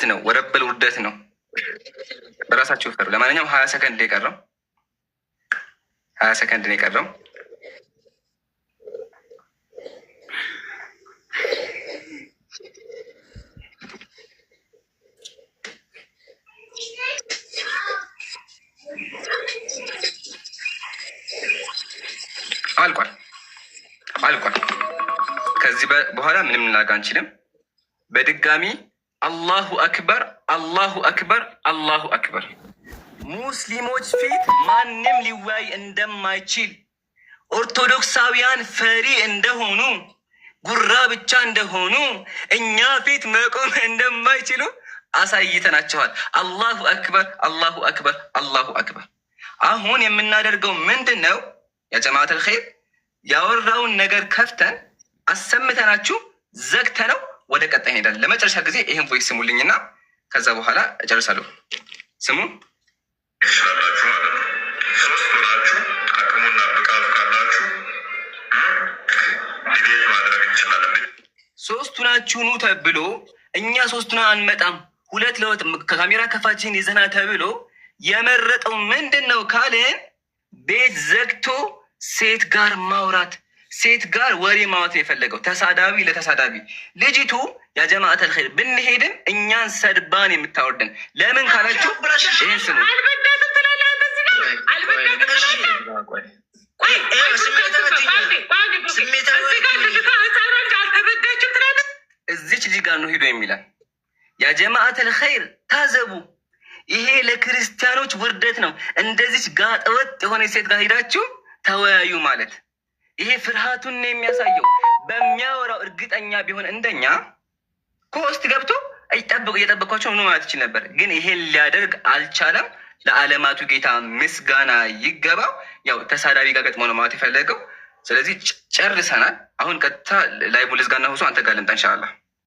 ነው። ወረበል ውርደት ነው። በራሳችሁ ፍሩ። ለማንኛውም 20 ሰከንድ ነው የቀረው። 20 ሰከንድ ነው የቀረው። አልቋል፣ አልቋል። ከዚህ በኋላ ምንም ልናደርግ አንችልም። በድጋሚ አላሁ አክበር፣ አላሁ አክበር፣ አላሁ አክበር። ሙስሊሞች ፊት ማንም ሊወያይ እንደማይችል፣ ኦርቶዶክሳውያን ፈሪ እንደሆኑ፣ ጉራ ብቻ እንደሆኑ፣ እኛ ፊት መቆም እንደማይችሉ አሳይተናቸዋል። አላሁ አክበር፣ አላሁ አክበር፣ አላሁ አክበር። አሁን የምናደርገው ምንድን ነው? ያ ጀማዓተል ኸይር፣ ያወራውን ነገር ከፍተን አሰምተናችሁ ዘግተነው ወደ ቀጣይ እንሄዳለን። ለመጨረሻ ጊዜ ይህን voice ስሙልኝና ከዛ በኋላ እጨርሳለሁ። ስሙ። ትችላላችሁ ማለት ነው። ሶስት ሆናችሁ አቅሙና ብቃቱ ካላችሁ debate ማድረግ እንችላለን። ሶስቱ ናችሁ ኑ ተብሎ እኛ ሶስቱና አንመጣም፣ ሁለት ለሁለት ከካሜራ ከፋችን ይዘና ተብሎ የመረጠው ምንድን ነው ካልን ቤት ዘግቶ ሴት ጋር ማውራት፣ ሴት ጋር ወሬ ማውራት ነው የፈለገው። ተሳዳቢ ለተሳዳቢ። ልጅቱ ያ ጀማዓተል ኸይር ብንሄድም እኛን ሰድባን የምታወርደን ለምን ካላችሁ ይህን ስሙ። አልበዳትም ትላለህ አንተ፣ እዚህ ጋር አልበዳትም ትላለህ። ቆይ፣ እዚህ ጋር ልጅቷ ህፃኗ ልጅ አልተበዳችም ትላለህ። እዚች ልጅ ጋር ነው ሂዶ የሚላል። ያ ጀማዓተል ኸይር ታዘቡ። ይሄ ለክርስቲያኖች ውርደት ነው። እንደዚች ጋጠወጥ የሆነ ሴት ጋር ሂዳችሁ ተወያዩ ማለት ይሄ ፍርሃቱን ነው የሚያሳየው። በሚያወራው እርግጠኛ ቢሆን እንደኛ ከውስጥ ገብቶ እየጠበቁ እየጠበኳቸው ምን ማለት ይችል ነበር፣ ግን ይሄን ሊያደርግ አልቻለም። ለዓለማቱ ጌታ ምስጋና ይገባው። ያው ተሳዳቢ ጋር ገጥሞ ነው ማለት የፈለገው። ስለዚህ ጨርሰናል። አሁን ቀጥታ live ልዝጋና ሁሱ አንተ ጋር ልምጣ ኢንሻላህ።